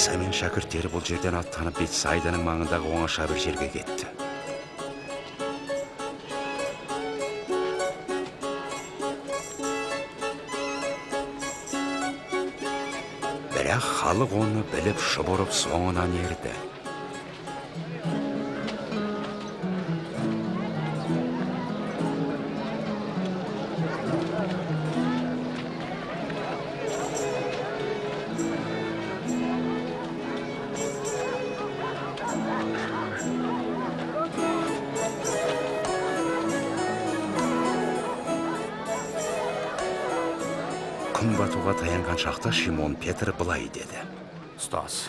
Иса мен шәкірттері бұл жерден аттанып, Бетсайданың маңындағы оңаша бір жерге кетті. Бірақ халық оны біліп, шұбырып соңынан ерді. Күн батуға таянған шақта Шимон Петр былай деді: Ұстаз,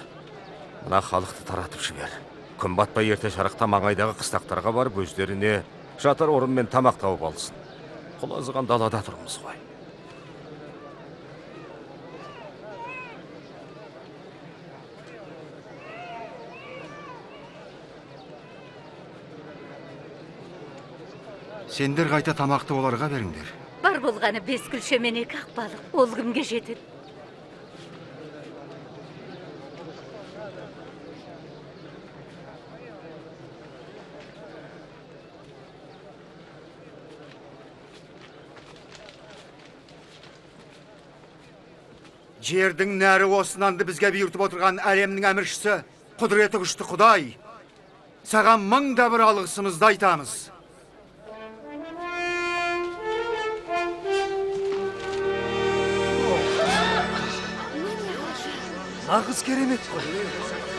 мына халықты таратып жібер. Күн батпай ерте шарықта маңайдағы қыстақтарға барып, өздеріне жатар орын мен тамақ тауып алсын. Құлазыған далада тұрмыз ғой. Сендер қайта тамақты оларға беріңдер. Бар болғаны 5 күлше мен 2 ақ балық. Ол кімге жетеді? Жердің нәрі осынанды бізге бұйыртып отырған әлемнің әміршісі, құдіреті күшті Құдай. Саған мың да бір алғысымызды айтамыз. Нағыз керемет қой.